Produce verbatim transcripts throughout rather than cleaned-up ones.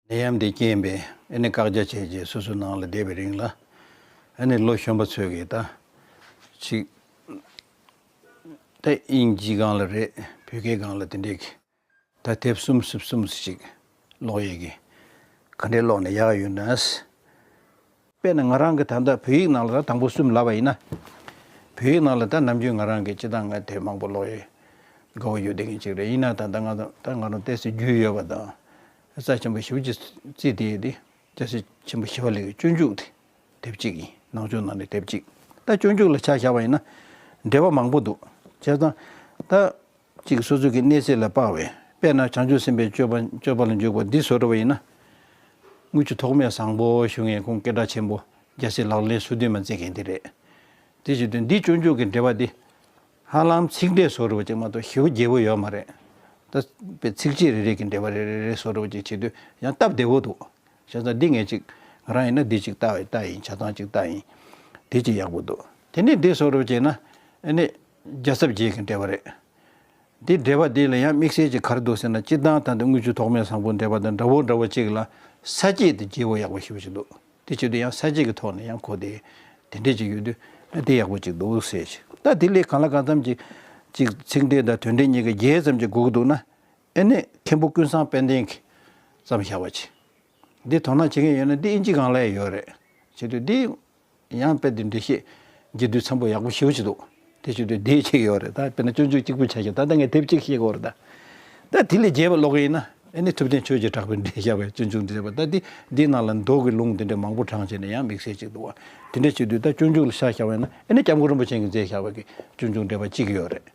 ནད་ཡམས་འདི་རྐྱེན་པས་ཨ་ནི་བཀག་རྒྱ་བྱས་རྗེས་སོ་སོའི་ནང་ལ་བསྡད་པའི་རིང་ལ། ཨ་ནི་ལོ་གཞོན་པ་ཚོས་ཀྱིས་ད་ཅིག་ད་དབྱིན་ཇི་སྒང་ལ་རེད། བོད་སྐད་སྒང་ལ་དེ་འདྲས་ཀྱི་ད་དེབ་གསུམ་གསུམ་གསུམ་ཞིག་ཀློག་ཡས་ཀྱི་ག་འདྲས་ཀློག་ནས་ཡག་ཡོད་ན། དཔེར་ན་ང་རང་གི་ད་ལྟ་བོད་ཡིག་ནང་ལ་ད་དང་པོ་གསུམ་ལབ་པ་ཡིན་ན། བོད་ཡིག་ནང་ལ་ད་ནམ་རྒྱུན་ང་རང་གི་སྤྱིར་བཏང་ང་དེབ་མང་པོ་ཀློག་ཡས་དགའ་བོ་ཡོད་བསྡད་མཁན་ཅིག་རེད། ཡིན་ན་ད་ལྟ་ང་ད་ང་རང་ཏོག་ཙམ་རྒྱུས་ཡོད་པ་དང་རྩ་ཆེན་པོ་ཞེ་པོ་ཅིག་བརྩིས་བསྡད་ཡས་དེ། སྐྱ་སེར་ཆེན་པོ་ཞི་བ་ལྷས་ཀྱི་སྤྱོད་འཇུག་དེ་དེབ་གཅིག་ཡིན། ནང་ཆོས་ནང་ནས་དེབ་གཅིག་ད་སྤྱོད་འཇུག་ལ་ཆ་བཞག་པ་ཡིན་ན་འགྲེལ་པ་མང་པོ་འདུག་བྱས་ཙང་ད་ཅིག་སོ་སོ་གི་གནས་ཚད་ལ་དཔག་པའི། དཔེར་ན་བྱང་ཆུབ་སེམས་དཔའི་སྤྱོད་པ་སྤྱོད་པ་ལ་འཇུག་པ་འདི་བཟོ་འདྲ་བ་ཡིན་ན། དངུལ་ཆུ་ཐོགས་མེད་བཟང་པོ་ཞུ་མཁན་ཁོང་སྐད་གྲགས་ཆེན་པོ་རྒྱལ་སྲས་ལག་ལེན་སོ་བདུན་མ་མཛད་མཁན་དེ་རེད། དེ་བྱེད་དུས་འདི་སྤྱོད་འཇུག་གི་འགྲེལ་པ་འདི་ཧ་ལམ་ཚིག་འགྲེལ་བཟོ་འདྲ་བ་ཅིག་མ་གཏོགས་ཞེ་པོ་རྒྱས་པོ་ཡོད་མ་རེད། ད་དཔེ་ཚིགས་བཅད་རེ་རེ་གི་འགྲེལ་པ་རེ་རེ་རེ་བཟོ་འདྲ་བ་ཅིག་བྱེད་དུས་ཡང་སྟབས་བདེ་བོ་འདུག་བྱས་ཙང་འདི་ངས་ཅིག་ང་རང་ཡིན་ན་འདི་ཅིག་ལྟ་བའི་ལྟ་ཡིན། ཆ་ཚང་ཅིག་ལྟ་ཡིན། འདི་ཅིག་ཡག་པོ་འདུག་དེ་ནས་འདི་བཟོ་འདྲ་བ་བྱས་ན་ཨ་ནི་རྒྱལ་ཚབ་རྗེ་གི་འགྲེལ་པ་རེད། འདི་འགྲེལ་པ་འདི་ལ་ཡང་དམིགས་བསལ་གྱི་ག་རེ་འདུག་ཟེར་ན། སྤྱིར་བཏང་ད་ལྟ་དངུལ་ཆུ་ཐོགས་མེད་བཟང་པོ་འགྲེལ་པ་དང་འདྲ་བོ་འདྲ་བོ་གཅིག་ལ་ས་བཅད་དེ་རྒྱས་པོ་ཡག་པོ་ཞེ་པོ་ཅིག་འདུག་དེ་བྱེད་དུས་ཡང་ས་བཅད་ཀྱི་ཐོག་ནས་ཡང་གོ་བདེ་དེ་འདྲས་ཅིག་ཡོད་དུས་ཨ་དེ་ཡག་པོ་ཅིག་འདུག་ཟེར་ཅིག་ད་དེ་ལས་གང་ལ་གང་འཚམ་ཅིག་ཅིག་ཚིག་འགྲེལ་དང་དོན་འགྲེལ་གཉིས་ཀ་རྒྱས་ཙམ་ཅིག་དགོས་ཀྱི་འདུག་ན། ཨ་ནི་མཁན་པོ་ཀུན་བཟང་དཔལ་ལྡན་གྱིས་བརྩམས་བཞག་པ་ཅིག་འདི་དོ་སྣང་བྱེད་མཁན་ཡོད་ན་འདི་དབྱིན་ཇི་སྒང་ལ་ཡང་ཡོད་རེད། བྱེད་དུས་འདི་ཡང་དཔེ་དེ་འགྲེལ་བཤད་རྒྱས་བསྡུས་འཚམ་པོ་ཡག་པོ་ཞེ་པོ་ཅིག་འདུག་དེ་བྱེད་དུས་འདི་ཅིག་ཡོད་རེད། ད་དཔེར་ན་སྤྱོད་འཇུག་གཅིག་པུ་ཆ་བཞག་ད་ལྟ་ངས་དེབ་གཅིག་བཤད་ཀྱི་ཡོད་རེད་ད། ད་དེ་ལས་རྒྱས་པ་ཀློག་གི་ཡིན་ན་ཨ་ནི་ཐུབ་བསྟན་ཆོས་ཀྱི་གྲགས་པས་འགྲེལ་བཞག་པའི་སྤྱོད་འཇུག་འགྲེལ་པ་ད་འདི་འདི་ནང་ལ་མདོ་གི་ལུང་དེ་འདྲ་མང་པོ་དྲངས་བྱས་ནས་ཡང་དམིགས་བསལ་ཅིག་འདུག་བ། དེ་འདྲ་བྱེད་དུས་ད་སྤྱོད་འཇུག་ལ་ཆ་བཞག་པ་ཡིན་ན་ཨ་ནི་སྐྱབས་མགོན་རིན་པོ་ཆེ་གིས་མཛད་བཞག་པའི་གི་སྤྱོད་འཇུག་འགྲེལ་པ་གཅིག་ཡོད་རེད།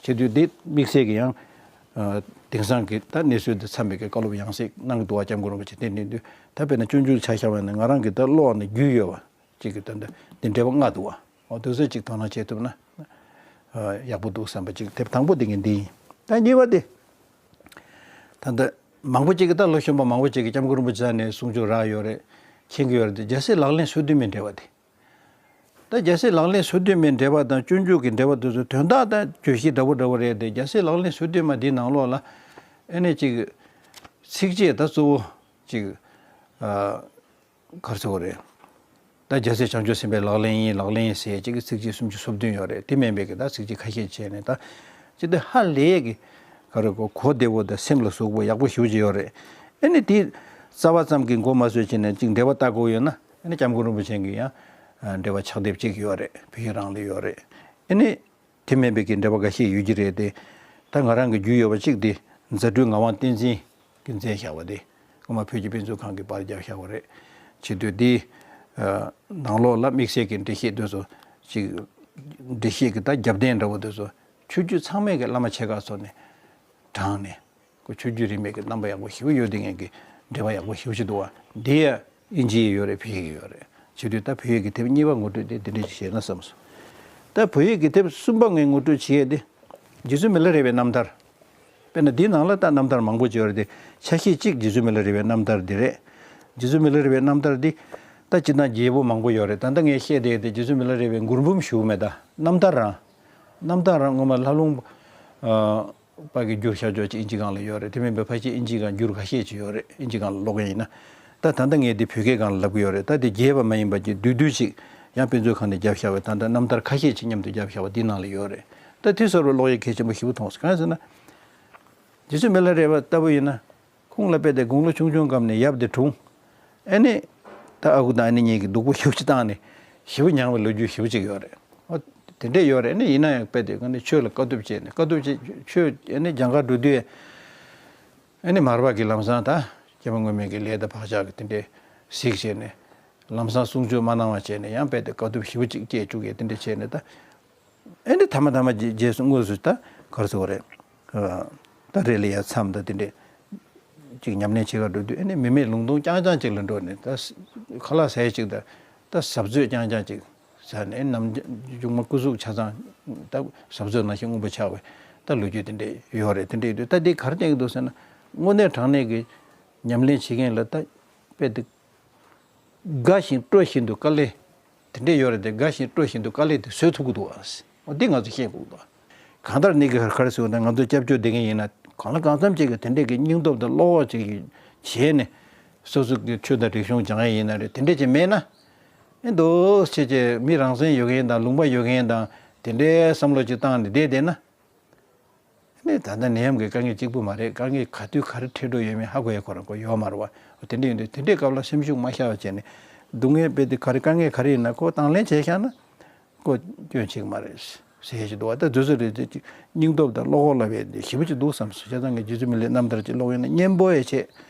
བྱེད་དུས་འདི་དམིགས་བསལ་གྱི་ཡང་། ཨ། དེང་སང་གི་ད་གནས་ཚུལ་འདི་འཚམ་པའི་གི་བཀའ་སློབ་ཡང་སེ་གནང་གི་འདུག་བ། སྐྱབས་མགོན་རིན་པོ་ཆེ་དེ་ནས་དུས་ད་དཔེར་ན་སྤྱོད་འཇུག་ཆ་བཞག་པ་ཡིན་ན་ང་རང་གི་ད་ཀློག་ནས་རྒྱུས་ཡོད་པ་གཅིག་གི་ད་འདི་འདི་འགྲེལ་པ་ལྔ་འདུག་བ། འོ་དེ་ཚོ་གཅིག་དོ་སྣང་བྱེད་ཐུབ་ན། ཨ། ཡག་པོ་འདུག་བསམ་པ་གཅིག་དེབ་དང་པོ་དེ་ངས་འདི་ཡིན། ད་གཉིས་པ་དེ། ད་ལྟ་མང་པོ་གཅིག་གི་ད་ལོ་གཞོན་པ་མང་པོ་གཅིག་གི་སྐྱབས་མགོན་རིན་པོ་ཆེ་ནས་གསུང་ཆོས་རག་ཡོད་རེད། མཁྱེན་གྱི་ཡོད་རེད་དེ། རྒྱལ་སྲས་ལག་ལེན་སོ་བདུན་མའི་འགྲེལ་པ་དེ། ད་རྒྱལ་སྲས་ལག་ལེན་སོ་བདུན་མའི་འགྲེལ་པ་དང་སྤྱོད་འཇུག་གི་འགྲེལ་པ་དེ་ཚོ་དོན་དག་དང་བརྗོད་གཞི་འདྲ་པོ་འདྲ་པོ་རེད་དེ། རྒྱལ་སྲས་ལག་ལེན་སོ་བདུན་མ་འདིའི་ནང་ལོགས་ལ་ཨ་ནི་ཅིག་ཚིགས་བཅད་ད་གཙོ་བོ་ཅིག་ཨ། ག་རེ་ཟེར་དགོས་རེད། ད་རྒྱལ་སྲས་བྱང་ཆུབ་སེམས་དཔའི་ལག་ལེན་ཡིན། ལག་ལེན་ཡིན་ཟེར་ཅིག་གི་ཚིགས་བཅད་སུམ་ཅུ་སོ་བདུན་ཡོད་རེད། དེ་མིན་པའི་གི་ད་ཚིགས་བཅད་ཁ་ཤས་བྱས་ནས་ད་ཅི་སྟེ་ཧ་ལས་གི་ག་རེ་གོ་གོ་བདེ་བོ་དང་སེམས་ལ་ཟུག་པོ་ཡག་པོ་ཞེ་པོ་ཅིག་ཡོད་རེད། ཨ་ནི་དེ་རྩ་བ་ཙམ་གྱི་མགོ་མ་ཚོས་བྱས་ནས་ཅིག་འགྲེལ་པ་ལྟ་དགོས་ཡོད་ན། ཨ་ནི་སྐྱབས་མགོན་རིན་པོ་ཆེ་གིས་ཡང་འགྲེལ་པ་ཕྱག་དེབ་ཅིག་ཡོད་རེད། བོད་ཡིག་རང་ལ་ཡོད་རེད། ཨ་ནི་དེ་མིན་པའི་གི་འགྲེལ་པ་འགའ་ཤས་ཡོད་ཀྱི་རེད་དེ། ད་ང་རང་གི་རྒྱུས་ཡོད་པ་གཅིག་དེ་རྫ་སྤྲུལ་ངག་དབང་བསྟན་འཛིན་གྱིས་མཛད་བཞག་པ་དེ། སྔོན་མ་བོད་ཀྱི་དཔེ་མཛོད་ཁང་གིས་པར་བརྒྱབ་བཞག་པ་རེད། བྱེད་དུས་དེའི་ནང་ལོགས་ལ་དམིགས་བསལ་གྱི་འགྲེལ་བཤད་དེ་ཚོ་ཅིག་འགྲེལ་བཤད་ཀྱི་ད་རྒྱབ་རྟེན་འདྲ་བོ་དེ་ཚོ་ཆོས་བརྒྱུད་ཚང་མས་ཀྱི་བླ་མ་ཆེ་ཁག་ཚོ་ནས་དྲངས་ནས། ཁོ་ཆོས་བརྒྱུད་རིས་མེད་ཀྱི་རྣམ་པ་ཡག་པོ་ཞེ་པོ་ཡོད་དེ། ངས་ཀྱི་འགྲེལ་པ་ཡག་པོ་ཞེ་པོ་ཞིག་འདུག་བ། འདི་ཡ་དབྱིན་ཇི་ཡི་ཡོད་རེད། བོད་ཡིག་ཡོད་རེད། བྱེད་དུས་ད་བོད་ཡིག་གི་དེབ་གཉིས་པ་ངོ་སྤྲོད་དེ་འདི་འདྲ་ཞིག་བྱས་ན་བསམ་སོང་། ད་བོད་ཡིག་གི་དེབ་གསུམ་པ་ངས་ངོ་སྤྲོད་བྱེད་ཡས་དེ། རྗེ་བཙུན་མི་ལ་རས་པའི་རྣམ་ཐར། དཔེར་ན་འདིའི་ནང་ལ་ད་རྣམ་ཐར་མང་པོ་ཅིག་ཡོད་རེད་དེ། ཆ་ཤས་གཅིག་རྗེ་བཙུན་མི་ལ་རས་པའི་རྣམ་ཐར་འདི་རེད། རྗེ་བཙུན་མི་ལ་རས་པའི་རྣམ་ཐར་འདི་ད་སྤྱིར་བཏང་རྒྱས་པོ་མང་པོ་ཡོད་རེད། ད་ལྟ་ངས་བཤད་བསྡད་དེ་རྗེ་བཙུན་མི་ལ་རས་པའི་མགུར་འབུམ་ཞེ་པོ་མེད། ད་རྣམ་ཐར་རང་། རྣམ་ཐར་རང་སྔོན་མ་ལྷ་ལུང་ཨ། པ་གིས་བསྒྱུར་བཞག་ཆོག་ཅིག་དབྱིན་ཇི་སྒང་ལ་ཡོད་རེད། དེ་མིན་པའི་ཕལ་ཆེར་དབྱིན་ཇི་སྒང་བསྒྱུར་ཁ་ཤས་ཅིག་ཡོད་རེད། དབྱིན་ཇི་སྒང་ལ་ཀློག་མཁན་ཡིན་ན། ད་ད་ལྟ་ངས་འདི་བོད་སྐད་སྒང་ལ་ལབ་ཀྱི་ཡོད་རེད། ད་འདི་རྒྱས་པ་མ་ཡིན་པ་ཅིག་བསྡུས་བསྡུས་ཅིག་ཡང་དཔེ་མཛོད་ཁང་ནས་བརྒྱབ་བཞག་པའི་ད་ལྟ་རྣམ་ཐར་ཁ་ཤས་ཅིག་མཉམ་དུ་བརྒྱབ་བཞག་པ་འདི་ནང་ལ་ཡོད་རེད། ད་དེ་ཚོར་བ་ཀློག་ཡས་གལ་ཆེན་པོ་ཞེ་པོ་མཐོང་སོང་། གང་ཡིན་ཟེར་ན། རྗེ་བཙུན་མི་ལ་རས་པ་ལྟ་བུ་ཡིན་ན། ཁོང་ལ་དཔེ་དེ་དགུང་ལོ་ཆུང་ཆུང་སྒང་ནས་ཡབ་དེ་གྲོངས། ཨ་ནི། ད་ཨ་ཁུ་དང་ཨ་ནེ་གཉིས་ཀྱིས་སྡུག་པོ་ཞེ་པོ་ཅིག་བཏང་ནས་ཞེ་པོ་མྱངས་པའི་ལོ་རྒྱུས་ཞེ་པོ་ཅིག་ཡོད་རེད། ཨོ། དེ་འདྲས་ཡོད་རེད། ཨ་ནི་ཡིན་ན་ཡང་དཔེ་དེ་ག་ནས་ཆོས་ལ་དཀའ་ཐུབ་བྱས་ནས། དཀའ་ཐུབ་བྱས་ཆོས་ཨ་ནི་སྦྱང་གར་འགྲོ་དུས། ཨ་ནི་མར་པ་གིས་ལམ་སང་ད་སྐྱེས་པ་སྔོན་མའི་གི་ལས་དང་བག་ཆགས་ཀྱི་དེ་འདྲས་གཟིགས་བྱས་ནས། ལམ་སང་གསུང་ཆོས་མ་གནང་བ་བྱས་ནས་ཡང་དཔེ་དེ་དཀའ་ཐུབ་ཞེ་པོ་ཅིག་སྐྱེས་བཅུག་གི་དེ་འདྲས་བྱས་ནས་ད། ཨ་ནི་ཐ་མ་ཐ་མ་རྗེས་རྗེས་སུ་དངོས་སུ་ད་ག་རེ་ཟེར་དགོས་རེད། ཨ། ད་རེས་ལ་ཡ་མཚམས་ད་དེ་འདྲས་ཅིག་ཉམས་ལེན་བྱེད་གར་འགྲོ་དུས། ཨ་ནི་མི་མེད་ལུང་སྟོང་རྐྱང་རྐྱང་ཅིག་ལ་འགྲོ་ནས་ད་ཁ་ལག་ཟ་ཡས་ཅིག་ད་ད་ཟབ་ཚོད་རྐྱང་རྐྱང་ཅིག་ཟ་ནས། ནམ་མཇུག་མ་སྐུ་གཟུགས་ཆ་ཚང་ད་ཟབ་ཚོད་ནང་བཞིན་རྔུབ་པ་ཆགས་པའི་ད་ལོ་རྒྱུས་དེ་འདྲས་ཡོད་རེད། དེ་འདྲས་ཡོད་དུས་ད་འདི་ག་རེ་སྟོན་གྱི་འདུག་ཟེར་ན། དངོས་གནས་དྲང་གནས་ཀྱི་ཉམས་ལེན་བྱེད་མཁན་ལ་ད་དཔེ་དེ། དགའ་ཞིང་སྤྲོ་བཞིན་དུ་དཀའ་ལས། དེ་འདྲས་ཡོད་རེད་དེ། དགའ་ཞིང་སྤྲོ་བཞིན་དུ་དཀའ་ལས་དེ་བཟོད་ཐུབ་ཀྱི་འདུག་ཨ། འོ་འདི་ང་ཚོ་ཤེས་དགོས་འདུག་གང་ལྟར་ནི་ག་རེ་ཟེར་བ་ན། ང་ཚོ་སྐྱབས་བཅོལ་བསྡད་མཁན་ཡིན་ན་གང་ལ་གང་འཚམ་ཅིག་གིས་དེ་འདྲས་ཀྱི་སྙིང་སྟོབས་དང་བློ་ཁོག་ཅིག་བྱས་ནས། སོ་སོ་གི་ཆོས་དང་རིག་གཞུང་སྦྱང་ཡས་ཡིན་ན་རེད། དེ་འདྲས་ཅིག་མེད་ན། ཨེ་འདུག་སེ་བྱས་བྱས་མི་རང་སེམས་ཡོད་མཁན་དང་ལུང་པ་ཡོད་མཁན་དང་དེ་འདྲའི་བསམ་བློ་ཅིག་བཏང་ནས་བསྡད་བསྡད་ན། ནས་ད་ལྟ་ནད་ཡམས་ཀྱི་དཀའ་ངལ་གཅིག་པུ་མ་རེད། དཀའ་ངལ་ག་དུས་ག་རེ་འཕྲད་འགྲོ་ཡོད་མེད་ཧ་གོ་ཡ་ཁོ་རང་ཁོ་ཡོད་མ་རེད་བ། དེ་འདྲ་ཡིན་དུས་དེ་འདྲའི་སྐབས་ལ་སེམས་ཤུགས་མ་ཤོར་བ་བྱས་ནས་སྡུག་བསྔལ་དཔེ་དེ་ག་རེ་དཀའ་ངལ་ག་རེ་ཡིན་ན་ཁོ་དང་ལེན་བྱས་ཤག་ན་ཁོ་སྐྱོན་ཆེ་གི་མ་རེད་ཟེར་ཞིག་འདུག་བ། ད་དུས་ཚོད་རེ་རེ་ཅིག་སྙིང་སྟོབས་དང་བློ་ཁོག་བསླབ་ཡས་དེ་ཞེ་པོ་ཅིག་འདུག་བསམ་སོང་། བྱས་ཙང་ངས་རྗེ་བཙུན་མི་ལའི་རྣམ་ཐར་ཅིག་ཀློག་ཡིན་ན་སྙན་པོ་ཡ་བྱས་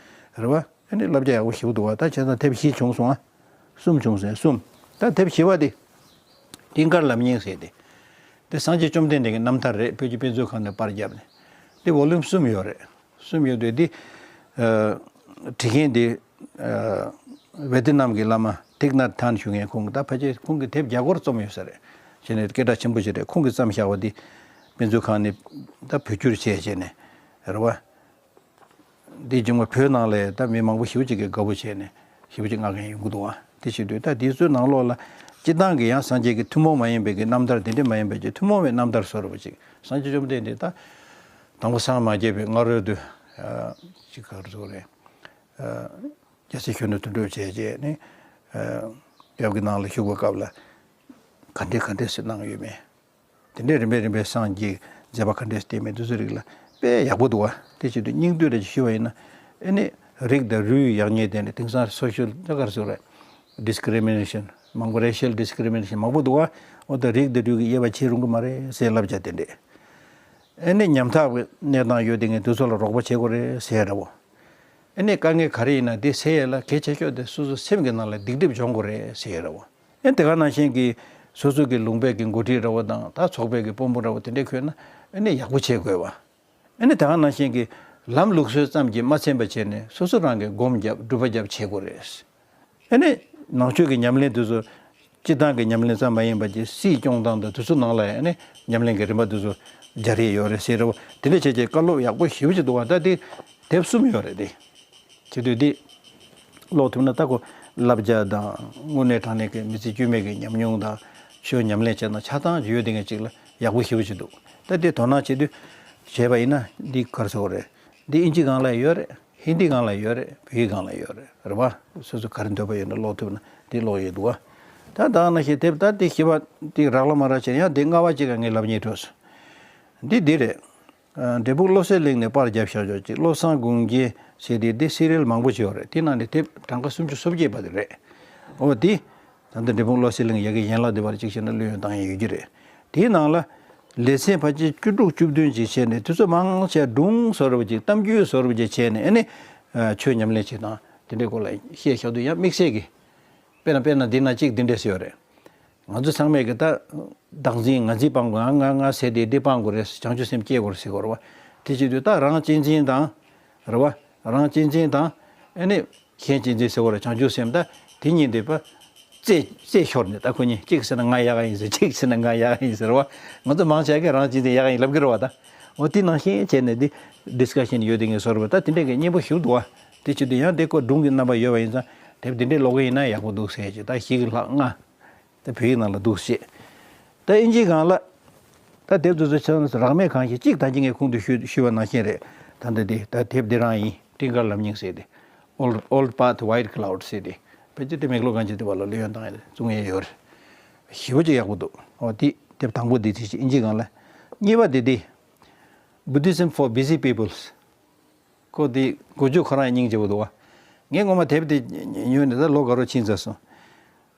རེད་བ། ཨ་ནི་བསླབ་བྱ་ཡག་པོ་ཞེ་པོ་འདུག་བ། ད་བྱས་ཙང་དེབ་བཞི་བྱུང་སོང་ཨ། གསུམ་བྱུང་ཟེར་གསུམ། ད་དེབ་བཞི་པ་དེ། ཏིང་ཀར་ལམ་རྙིང་ཟེར་ཏེ། དེ་སངས་རྒྱས་བཅོམ་ལྡན་འདས་ཀྱི་རྣམ་ཐར་རེད། བོད་ཀྱི་དཔེ་མཛོད་ཁང་ནས་པར་བརྒྱབ་ནས། དེ་ཝོ་ལུམ་གསུམ་ཡོད་རེད། གསུམ་ཡོད་དུས་དེ། ཨ། བྲིས་མཁན་དེ། ཨ། ཝེ་ཏི་ནམ་གྱི་བླ་མ་ཐིག་ནད་ཐན་ཞུ་མཁན་ཁོང་གིས་ད་ཕལ་ཆེར་ཁོང་གིས་དེབ་བརྒྱ་སྐོར་རྩོམ་ཡོད་ས་རེད། བྱས་ནས་སྐད་གྲགས་ཆེན་པོ་ཞིག་རེད། ཁོང་གིས་བརྩམས་བཞག་པ་དེ། དཔེ་མཛོད་ཁང་ནས་ད་བོད་བསྒྱུར་བྱས་བྱས་ནས། རེད་བ། འདི་སྦྱོང་བ་བོད་ནང་ལ་ད་མི་མང་པོ་ཞེ་པོ་ཅིག་གིས་དགའ་པོ་བྱས་ནས་ཞེ་པོ་ཅིག་མངགས་མཁན་ཡོང་གི་འདུག་བ། དེ་བྱེད་དུས་ད་དེ་ཚོའི་ནང་ལོགས་ལ་སྤྱིར་བཏང་གི་ཡང་སངས་རྒྱས་ཀྱི་ཐུན་མོང་མ་ཡིན་པའི་གི་རྣམ་ཐར་དེ་འདྲ་མ་ཡིན་པའི་ཀྱི་ཐུན་མོང་བའི་རྣམ་ཐར་བཟོ་འདྲ་པོ་ཅིག་སངས་རྒྱས་བཅོམ་ལྡན་འདས་ད་དང་པོ་སངས་མ་རྒྱས་པའི་སྔ་རོལ་དུ་ཅིག་ག་རེ་ཟེར་དགོས་རེད། རྒྱལ་སྲས་གཞོན་ནུ་དོན་གྲུབ་བྱས་རྗེས་ནི་ཡབ་ཀྱི་ནང་ལ་བཞུགས་པའི་སྐབས་ལ་ག་འདྲས་ག་འདྲས་སེ་གནང་ཡོད་མེད། དེ་འདྲའི་རིམ་པས་རིམ་པས་སངས་རྒྱས་མཛད་པ་ག་འདྲས་བསྟན་མིན་དེ་ཚོའི་རིགས་ལ་དཔེ་ཡག་པོ་འདུག་བ། དེ་བྱེད་དུས་སྙིང་བསྡུས་རེ་ཞུ་བ་ཡིན་ན། ཨེ་ནི་རིགས་དང་རུས་ཡག་ཉེས་དེ་ནི་དེང་སང་སོ་ཤལ་ད་ག་རེ་ཟེར་རེད། ཌིསི་ཀི་རི་མི་ནེ་ཤན་མང་པོ། རེ་ཤལ་ཌིསི་ཀི་རི་མི་ནེ་ཤན་མང་པོ་འདུག་བ། འོ་ད་རིགས་དང་རུས་ཀྱི་དབྱེ་བ་ཕྱེ་རུང་གི་མ་རེད་ཟེར་བསླབ་བྱ་དེ་འདྲས། ཨེ་ནི་ཉམ་ཐག་པའི་གནས་སྟངས་ཡོད་དེ་ངས་དེ་ཚོ་ལ་རོགས་པ་བྱེད་དགོས་རེད་ཟེར་ར་བོ། ཨེ་ནི་དཀའ་ངལ་ག་རེ་ཡིན་ན་དེ་སེལ་ཡས་ལ་གལ་ཆེ་ཤོས་དེ་སོ་སོ་སེམས་ཀྱི་ནང་ལ་སྡིག་སྒྲིབ་སྦྱོང་དགོས་རེད་ཟེར་ར་བོ། ཨེ་དེ་ག་ནང་བཞིན་གྱི་སོ་སོ་གི་ལུང་པའི་གི་འགོ་ཁྲིད་འདྲ་བོ་དང་ད་ཚོགས་པའི་གི་དཔོན་པོ་འདྲ་བོ་དེ་འདྲས་འཁོད་ན་ཨེ་ནི་ཡག་པོ་བྱེད་དགོས་བ། ཨེ་ནི་དེ་ག་ནང་བཞིན་གྱི་ལམ་ལུགས་སྲོལ་ཙམ་གྱིས་མ་ཚིམ་པ་བྱས་ནས་སོ་སོ་རང་གི་སྒོམ་རྒྱབ་སྒྲུབ་པ་རྒྱབ་བྱེད་དགོས་རེད། ཨ་ནི་ནང་ཆོས་ཀྱི་ཉམས་ལེན་དེ་ཚོ་སྤྱིར་བཏང་གི་ཉམས་ལེན་ཙམ་མ་ཡིན་པ་ཀྱི་སྲིད་སྐྱོང་སྟངས་དང་དེ་ཚོ་ནང་ལ་ཡང་ཨ་ནི་ཉམས་ལེན་གྱི་རིམ་པ་དེ་ཚོ་སྦྱར་ཡས་ཡོད་རེད་ཟེར་རེད་བ། དེ་འདྲ་བྱས་བྱས་བཀའ་སློབ་ཡག་པོ་ཞེ་པོ་ཅིག་འདུག་བ། ད་དེ་དེབ་གསུམ་ཡོད་རེད་དེ། བྱེད་དུས་དེ་ཀློག་ཐུབ་ན་ད་ཁོ་བསླབ་བྱ་དང་དངོས་གནས་དྲང་གནས་ཀྱི་མི་ཚེ་དཀྱུས་མའི་གི་ཉམས་མྱོང་དང་ཆོས་ཉམས་ལེན་བྱས་ན་ཆ་ཚང་ཡོད་དེ་ངས་ཅིག་ལ་ཡག་པོ་ཞེ་པོ་ཅིག་འདུག་ད་དེ་དོ་སྣང་བྱེད་དུས་བྱས་པ་ཡིན་ན་འདི་ག་རེ་ཟེར་དགོས་རེད། འདི་ཨིན་ཇི་སྒང་ལ་ཡོད་རེད། ཧིན་དི་སྒང་ལ་ཡོད་རེད། བོད་ཡིག་སྒང་ལ་ཡོད་རེད། རེད་བ། སོ་སོ་ག་རེ་འདོད་པ་ཡོད་ན་ཀློག་ཐུབ་ན་དེ་ཀློག་ཡས་འདུག་བ། ད་ད་ནང་བཞིན་དེབ་ད་དེ་བཞི་པ་དེ་རག་ལ་མ་རག་བྱས་ཡང་དེ་ལྔ་པ་ཅིག་ག་ངས་ལབ་སྙིང་བྲོ་སོང་། འདི་འདི་རེད། ཨ། འབྲས་སྤུངས་བློ་གསལ་གླིང་ནས་པར་བརྒྱབ་བཞག་ཆོག་ཅིག་བློ་བཟང་དགུང་རྒྱལ་ཟེར་དེ་འདི་སི་རི་ཡལ་མང་པོ་ཅིག་ཡོད་རེད། དེ་ནང་ནས་དེབ་གྲངས་ཀ་སུམ་ཅུ་སོ་བརྒྱད་པ་དེ་རེད། འོ་དེ། ད་ལྟ་འབྲས་སྤུངས་བློ་གསལ་གླིང་ཡ་གི་ཡན་ལག་འདི་བར་གཅིག་བྱས་ན་ལོས་ཡོང་བཏང་ཡས་ཡོད་ཀྱི་རེད། དེའི་ནང་ལ་ལེ་ཚན་ཕལ་ཆེར་བཅུ་དྲུག་བཅུ་བདུན་ཅིག་བྱས་ནས་དེ་ཚོ་མང་ཆེ་སྒྲུང་བཟོ་འདྲ་པོ་ཅིག་གཏམ་རྒྱུད་བཟོ་འདྲ་པོ་ཅིག་བྱས་ནས་ཨ་ནི། ཨ། ཆོས་ཉམས་ལེན་བྱེད་སྟངས་དེ་འདྲའི་སྐོར་ལ་བཤད་བཞག་དུས་ཡང་དམིགས་བསལ་གྱི། དཔེར་ན་དཔེར་ན་འདི་ན་གཅིག་འདི་འདྲས་ཟེར་ཡོད་རེད། ང་ཚོ་ཚང་མས་ཀྱི་ད། བདག་འཛིན་ང་འཛིན་སྤང་དགོས། ང་ང་ང་ཟེར་དེ་འདི་སྤང་དགོས་རེད། བྱང་ཆུབ་སེམས་སྐྱེ་དགོས་རེད་ཟེར་དགོས་རེད་བ། དེ་བྱེད་དུས་ད་རང་གཅེས་འཛིན་དང་། རེད་བ། རང་གཅེས་འཛིན་དང་། ཨ་ནི། གཞན་གཅེས་འཛིན་ཟེར་བ་རེད། བྱང་ཆུབ་སེམས་ད་དེ་གཉིས་འདི་པ། རྩེ་རྩེ་ཤོར་ནས་ད་ཁོ་གཉིས་གཅིག་ཟེར་ན་ང་ཡག་ཡིན་ཟེར། གཅིག་ཟེར་ན་ང་ཡག་ཡིན་ཟེར་བ། ང་ཚོ་མང་ཆེ་གིས་རང་གཅེས་འཛིན་ཡག་ཡིན་ལབ་ཀྱི་རེད་བ་ད། འོ་དེ་ནང་བཞིན་བྱས་ནས་འདི་ཌིས་ཀ་ཤན་ཡོད་དེ་ངས་བཟོ་རེད་བ། ད་དེ་འདྲས་ཀྱི་སྙན་པོ་ཞིག་འདུག་བ། དེ་བྱེད་དུས་ཡང་དེ་ཁོ་སྒྲུང་གི་རྣམ་པ་ཡོད་པ་ཡིན་ཙང་དེབ་དེ་འདྲས་ཀློག་གི་ཡིན་ན་ཡག་པོ་འདུག་ཟེར་གྱི་ད་བཞི་གི་ལྷག་ལྔ། ད་བོད་ཡིག་ནང་ལ་འདུག་ཅེས། ད་ཨིན་ཇིའི་སྒང་ལ། ད་དེབ་དེ་ཚོ་ཆ་ཚང་རག་མེད་གང་ཞིག་གཅིག་ད་གིན་ངས་གོང་དུ་ཞུས་ཞུས་པ་ནང་བཞིན་རེད། ད་ལྟ་དེ་ད་དེབ་འདི་རང་ཡིན། སྤྲིན་དཀར་ལམ་རྙིང་ཟེར་ཏེ། Old Old Path White Cloud ཟེར་ཏེ། ཕལ་ཆེར་དེ་མེག་ལོར་གང་ཅི་དེ་བ་ལ་ལོས་ཡོན་བཏང་ཡ་བཙུགས་ཡས་ཡོད་རེད། ཞེ་པོ་ཅིག་ཡག་པོ་འདུག་འོ་དེ་དེབ་དང་པོ་དེ་དེ་ཅིག་ཨིན་ཇིའི་སྒང་ལ། གཉིས་པ་དེ་དེ། Buddhism for Busy People། ཁོ་དེ་འགོ་བརྗོད་ཁོ་རང་སྙིང་རྗེ་པོ་འདུག་བ། ངས་ངོ་མ་དེབ་དེ་ཉོས་ནས་ད་ལོ་དགའ་རོགས་ཕྱིན་ཚར་སོང་།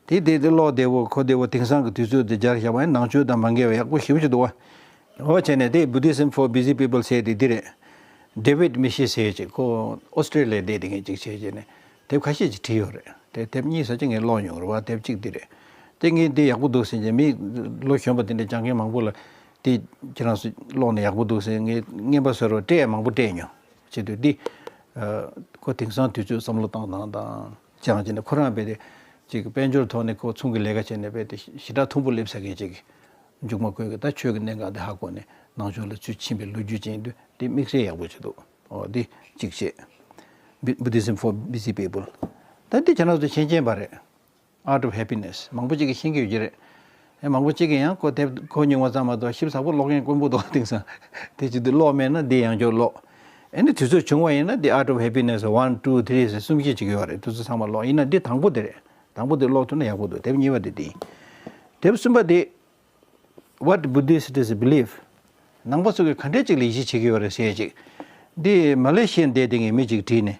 དེ་དེ་དེ་ཀློག་བདེ་བོ་ཁོ་བདེ་བོ་དེང་སང་གི་དུས་ཚོད་དེ་སྦྱར་བཞག་པ་ཡིན་ནང་ཆོས་དང་མ་འགལ་བའི་ཡག་པོ་ཞེ་པོ་ཅིག་འདུག་བ། འོ་བྱས་ནས་དེ་Buddhism for Busy People ཟེར་དེ་འདི་རེད། ཌེ་བིད་མི་ཤི་ཟེར་ཅིག་ཁོ་ཨོ་སི་ཀྲི་ལི་ཡ་བསྡད་དེ་ངས་ཅིག་བྱས་བྱས་ནས་དེབ་ཁ་ཤས་ཅིག་བྲིས་ཡོད་རེད། དེ་དེབ་གཉིས་ས་ཅིག་ངས་ཀློག་མྱོང་རེད་བ། དེབ་གཅིག་འདི་རེད། དེ་ངས་འདི་ཡག་པོ་འདུག་ཟེར་ཅིག་མི་ལོ་གཞོན་པ་དེ་འདྲ་སྦྱང་མཁན་མང་པོ་ལ་དེ་ཁྱེད་རང་ཚོ་ཀློག་ན་ཡག་པོ་འདུག་ཟེར་ངས་རྔན་པ་བཟོས་རོགས་སྤྲད་མང་པོ་སྤྲད་མྱོང་། བྱེད་དུས་འདི། ཁོ་དེང་སང་དུས་ཚོད་བསམ་བློ་བཏང་སྟངས་དང་སྦྱངས་བྱས་ནས་ཁོ་རང་རྦད་དེ་ཅིག་དཔལ་འབྱོར་ཐོག་ནས་ཁོ་ཚོང་གི་ལས་ཀ་བྱས་ནས་རྦད་དེ་ཞེ་དྲག་མཐོན་པོ་སླེབས་ཚར་མཁན་ཅིག་མཇུག་མ་བསྐོར་གི་ད་ཆོས་ཀྱི་གནད་འགག་འདི་ཧ་གོ་ནས་ནང་ཆོས་ལ་ཚུར་ཕྱིན་པའི་ལོ་རྒྱུས་ཅན་དུ་འདི་དམིགས་བསལ་ཡག་པོ་བྱེད་འདུག་འོ་འདི་གཅིག་བཤད། Buddhism for Busy People། ད་འདི་ཁྱེད་རང་ཚོ་མཁྱེན་མཁྱེན་པ་རེད། Art of Happiness མང་པོ་ཅིག་གིས་ཤེས་ཀྱི་ཡོད་ཀྱི་རེད། ཨེ་མང་པོ་ཅིག་གིས་ཡང་ཁོ་དེབ་གོ་མྱོང་བ་ཙམ་མ་གཏོགས་ཞིབ་ཚགས་པོ་ཀློག་མཁན་དཀོན་པོ་འདུག་དེང་སང་། དེ་བྱེད་དུས་ཀློག་མེད་ན་འདི་ཡང་བསྐྱར་ཀློག་ཨ་ནི་དུས་ཚོད་བྱུང་བ་ཡིན་ན་འདི་Art of Happiness one, two, three ཟེར་གསུམ་བཞི་ཅིག་ཡོད་རེད། དུས་ཚོད་ཚང་མ་ཀློག་ཡིན་ན་འདི་དང་པོ་དེ་རེད། དང་པོ་དེ་ཀློག་ཐུབ་ན་ཡག་པོ་འདུག་དེབ་གཉིས་པ་དེ་དེ་ཡིན། དེབ་གསུམ་པ་དེ་What Buddhists Believe། ནང་པ་ཚོ་གིས་ག་འདྲས་ཅིག་ལ་ཡིད་ཆེས་བྱེད་ཀྱི་ཡོད་རེད་ཟེར་ཅིག་འདི་མ་ལེ་ཤི་ཡའི་འདས་དེ་ངས་མི་ཅིག་བྲིས་ནས།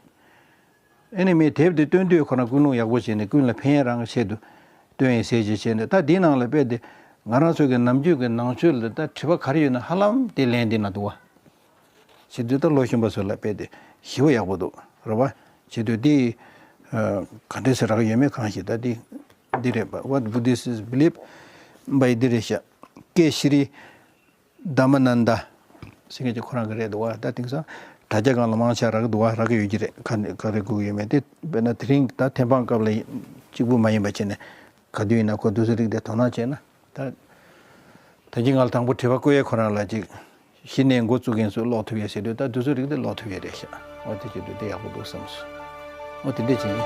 ཨ་ནི་མི་དེབ་དེ་སྟོན་དུས་ཁོ་རང་ཀུན་སློང་ཡག་པོ་བྱས་ནས་ཀུན་ལ་ཕན་རང་ཆེད་དུ་སྟོན་ཡིན་ཟེར་ཅིག་བྱས་ནས། ད་འདིའི་ནང་ལ་དཔེ་དེ་ང་རང་ཚོ་གི་ནམ་རྒྱུན་གྱི་ནང་ཆོས་ལ་ད་དྲི་བ་ག་རེ་ཡོད་ན་ཧ་ལམ་དེ་ལན་འདི་ན་འདུག་བ། བྱེད་དུས་ད་ལོ་གཞོན་པ་ཚོ་ལ་དཔེ་དེ་ཞི་བ་ཡག་པོ་འདུག་རེད་བ། བྱེད་དུས་དེ་ག་འདྲས་སེ་རག་ཡོད་མེད་གང་ཤེས། ད་དེ་འདི་རེད་པ། What Buddhists Believe by འདི་རེད་ཤག་ཀེ་ཤྲི་དྷརྨ་ནནྡ་ཟེར་མཁན་ཅིག་ཁོ་རང་གི་རེད་འདུག་བ། ད་དེང་སང་དྲ་རྒྱ་སྒང་ལ་མང་ཆེ་རག་འདུག་བ། རག་གི་ཡོད་ཀྱི་རེད། ག་ནས་ག་རེ་དགོས་ཀྱི་ཡོད་མེད་དེ། དཔེར་ན་དེ་རིང་ད་ཐེམ་སྤང་སྐབས་ལ་གཅིག་པུ་མ་ཡིན་པ་བྱས་ནས་ག་དུས་ཡིན་ན་ཁོ་དུས་ཚོད་རིག་དེ་དོ་སྣང་བྱས་ན། ད་ད་གིན་ང་ལ་དང་པོ་དྲི་བ་བཀོད་ཡས་ཁོ་རང་ལ་ཅིག་གཞི་ནས་འགོ་བཙུགས་མཁན་ཚོས་ཀློག་ཐུབ་ཡས་ཟེར་དུས། ད་དུས་ཚོད་རིག་དེ་ཀློག་ཐུབ་ཡས་རེད་ཤག་འོ་དེ་བྱེད་དུས་དེ་ཡག་པོ་འདུག་བསམ་སོང་། འོ་དེ་འདྲས་བྱས་ནས།